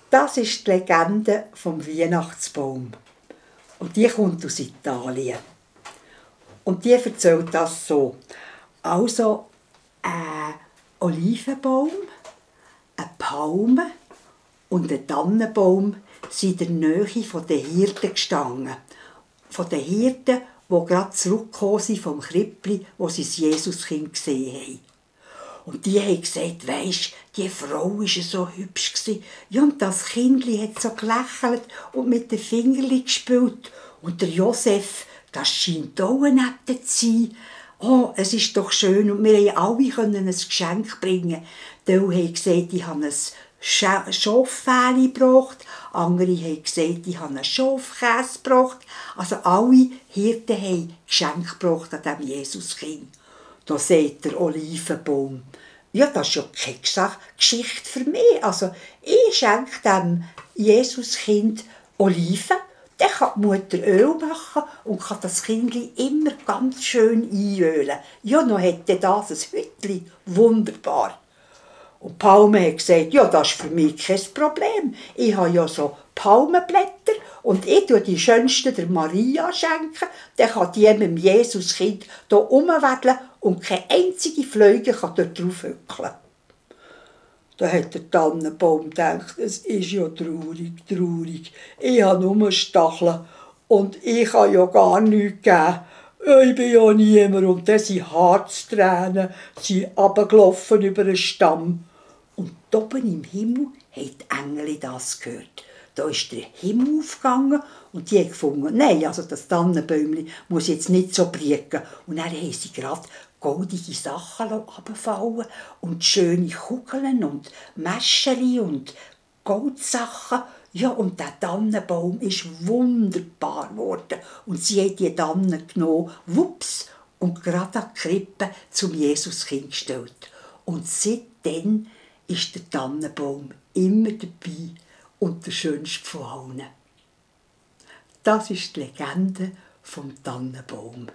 Das ist die Legende vom Weihnachtsbaum. Und die kommt aus Italien. Und die erzählt das so. Also, ein Olivenbaum, eine Palme und ein Tannenbaum sind in der Nähe der Hirten gestanden. Von den Hirten, die gerade zurückgekommen sind vom Krippli, wo sie das Jesuskind gesehen haben. Und die haben gesagt, weisst, die Frau war so hübsch. Ja, und das Kindli hat so gelächelt und mit den Fingerli gespielt. Und der Josef, das scheint auch ein Netter zu sein. Oh, es ist doch schön. Und wir konnten alle ein Geschenk bringen. Die haben gesagt, ich habe ein Schaffäli gebracht. Andere haben gesagt, ich habe einen Schafkäse gebracht. Also alle Hirten haben Geschenke gebracht an diesem Jesuskind. Da sagt der Olivenbaum, ja, das ist ja keine Geschichte für mich. Also, ich schenke dem Jesuskind Oliven, dann kann die Mutter Öl machen und kann das Kind immer ganz schön einölen. Ja, dann hätte das ein Hütchen. Wunderbar. Und die Palme hat gesagt, ja, das ist für mich kein Problem. Ich habe ja so Palmenblätter und ich schenke die schönsten der Maria schenken. Dann kann die mit dem Jesuskind hier rumwedeln und keine einzige Fliege kann dort drauf hückeln. Da hat der Tannenbaum gedacht, es ist ja traurig, traurig. Ich habe nur Stacheln und ich kann ja gar nichts geben. Ich bin ja niemand. Und dann sind Harztränen runtergelaufen über den Stamm. Und oben im Himmel haben die Engel das gehört. Da ist der Himmel aufgegangen und die haben gefunden, nein, also das Tannenbäumchen muss jetzt nicht so brieken. Und dann haben sie gerade goldige Sachen runterfallen und schöne Kugeln und Mäscheli und Goldsachen. Ja, und der Tannenbaum ist wunderbar geworden. Und sie haben die Tannen genommen, wups, und gerade an die Krippe zum Jesuskind gestellt. Und seitdem ist der Tannenbaum immer dabei und der schönste von allen. Das ist die Legende vom Tannenbaum.